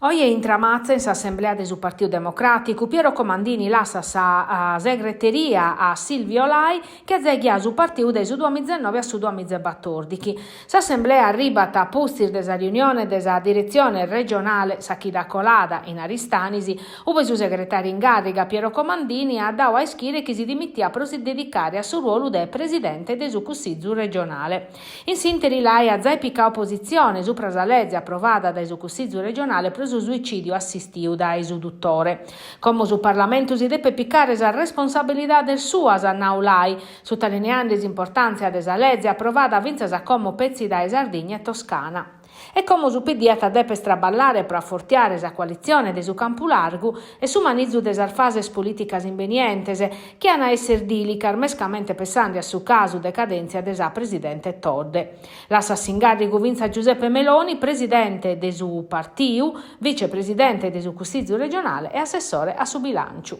Oje in Tramatza, in s'assemblea de su Partiu Democràticu, Piero Comandini lassat sa segreteria a Silvio Lai, chi at zai ghiadu su partiu dae su duamizanove a su duamizabatòrdighi. S'assemblea arribat a pustis de sa riunione de sa diretzione regionale sa chida colada in Aristanis, ube su segretàriu in gàrriga Piero Comandini at dadu a ischire chi si dimitiat pro si dedicare a su ruolu de presidente de su Cussizu regionale. In s'ìnteri Lai at zai picadu positzione supra sa leze aprovada dae su Cussizu regionale pro su suicìdiu assistiu dae su dutore. Como su Parlamentu si depet picare sas responsabilidades suas, at nau Lai, sutalineande s'importàntzia de sa leze aprovada fintzas a como petzi dae Sardigna e Toscana. E como su PD at a deper traballare pro afortiare sa coalitzione de su campu largu e su manizu de sas fases polìticas imbenientes, chi an a esser dìlicas, mescamente pessande a su casu de cadèntzia de sa presidente Todde. Lassat s'ingàrrigu fintzas Giuseppe Meloni, presidente de su partiu, vicepresidente de su Cussizu regionale e assessore a su bilànciu.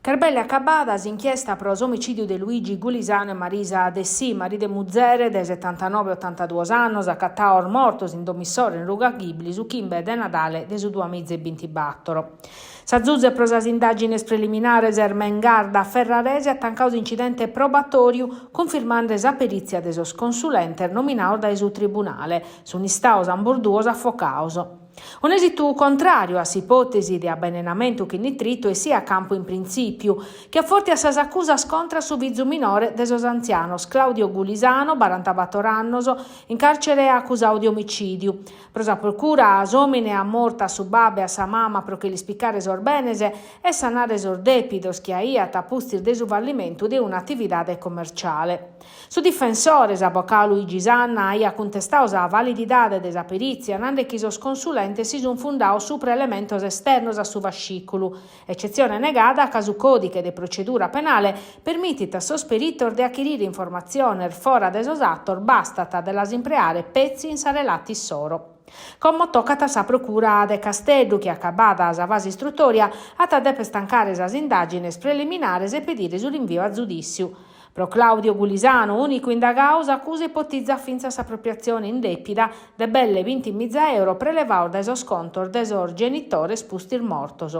Ch'est belle acabada s'inchiesta pro s'omicìdiu de Luigi Gulisano e Marisa Dessì, maridu e muzere de setantanoe e otantaduos annos, acatados mortos in domo issoro in ruga Ghibli su chimbe de Nadale de su duamiza e bintibatoro. Sa zuze pro sas indàgines preliminares Ermengarda Ferraresi at tancadu s'incidente probatòriu, cunfirmande sa perìtzia de sos consulentes nominados dae su tribunale. Sunt istados ambos duos afocados. Un'èsitu contràriu a s'ipòtesi de abenenamentu chin nitritu essia a campu in printzìpiu, chi afortiat sas acusas contra su fizu minore de sos antzianos, Claudio Gulisano, barantabator annos, in càrcere acusadu de omicìdiu. Pro sa procura, s'òmine at mortu a su babbu e a sa mama pro che lis picare sos benes e sanare sos dèpidos chi aiat a pustis de su fallimentu de un'atividade commerciale. Su difensore, s'abocadu Luigi Sanna, aiat cuntestadu sa valididade de sa perìtzia nande chi sos consulentes si sunt fundados supra elementos esternos a su fascìculu, ecetzione negada ca su còdighe de procedura penale permitit a sos peritos de achirire informatziones fora de sos atos bastat de las impreare petzi in sa relata issoro. Como tocat a sa Procura de Casteddu chi, acabada sa fase istrutòria, at a deper tancare sas indàgines preliminares e pedire su rinviu a zudìssiu. Pro Claudio Gulisano, ùnicu indagadu, s'acusa ipotizat fintzas s'apropriatzione indèpida de belle bintimiza euro prelevados dae sos contos de sos genitores pustis mortos.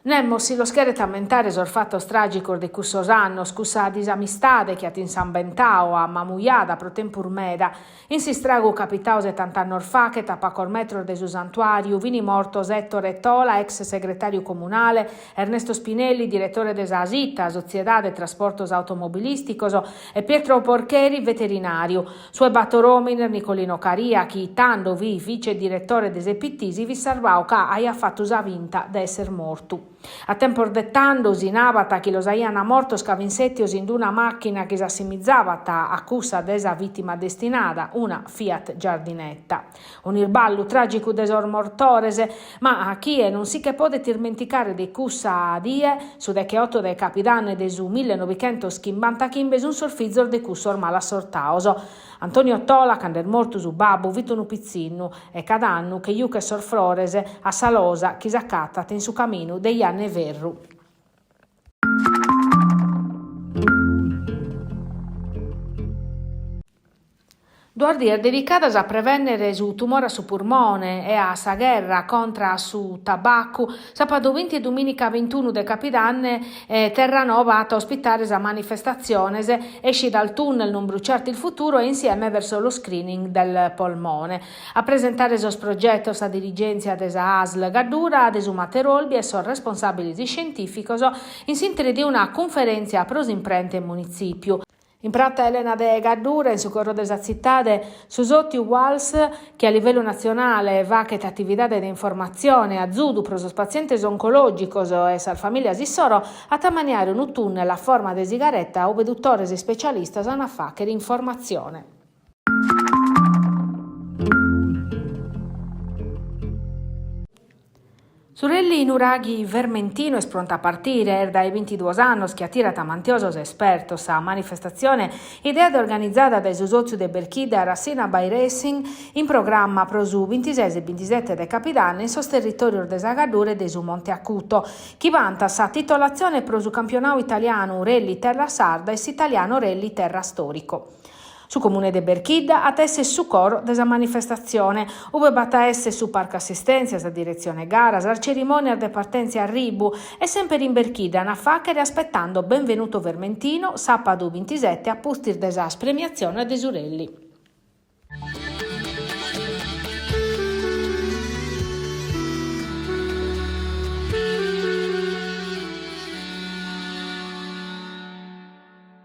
Nemos si los cheret ammentare sos fatos tràgicos de cussos annos, cussa disamistade chi at insambentadu a Mamujada pro tempus meda. In s'istragu capitadu setant'annos faghet, a pacos metros de su santuàriu, fin mortos Ettore Tola, ex segretàriu comunale, Ernesto Spinelli, diretore de sa SITA, Sotziedade Trasportos Automobilìsticos, e Pietro Porcheri, veterinàriu. Su 'e bator òmines, Nicolino Caria, chi tando fit vice diretore de s'EPT, si fit sarvadu ca aiat fatu sa finta de esser mortu. A tempos de tando si nabat chi los aian mortos ca fin sètios in una màchina chi s'assimizabat a cussa de sa vìtima destinada, una Fiat Giardinetta. Un'irballu tràgicu de sos mortores, ma a chie non si che podet ismenticare de cussa die, su decheoto de capidanne de su millenovichentoschimbantaghimbe sun sos fizos de cussos malassortados. Antonio Tola, cando est mortu su babbu, fit unu pitzinnu e cada annu che juchet sos frores a sa losa chi s'acatat in su caminu de Janna 'e Ferru. Duas dies dedicadas a prevènnere su tumore a su purmone e a sa gherra contra a su tabacu, sàpadu binti e dumìnica bintunu de capidanne Terranova at a ospitare sas manifestatziones Esci dal tunnel, non bruciarti il futuro e Insieme verso lo screening del polmone. A presentare sos progetos sa dirigèntzia de sa ASL Gaddura, de su Mater Olbia e sos responsàbiles iscientìficos in s'interi de una cunferèntzia pro s'imprenta in munitzìpiu. In Prata Elena de Gaddura, in su coro de sa tzitade, su sòtziu WALS, chi a livellu natzionale faghet atividade de informatzione e azudu pro sos patzientes oncològicos e sas famìlias issoro, at a ammaniare unu tunnel a forma de sigareta ube dutores e ispecialistas an a fàghere informatzione. Su Rally Nuraghi Vermentino est prontu a partire, est dae bintiduos annos chi atirat amantiosos e espertos. Sa manifestatzione, ideada e organizada dae su sòtziu de Berchidda Rassina Bike Racing, in programma pro su bintises e bintisete de capidanne in sos territòrios de sa Gaddura e de su Monte Acuto, chi vantat sa titolatzione pro su campionadu italianu Rally Terra Sarda e s'italiano Rally Terra Storico. Su Comune de Berchidda at a èssere su coro de sa manifestatzione, ue b'at a èssere su parcu assistèntzia, sa diretzione gara, sas cerimònias de partèntzia e arribu, e semper in Berchidda an a fàghere Aspettando Benvenuto Vermentino, sàpadu bintisete a pustis de sas premiatziones de su rally.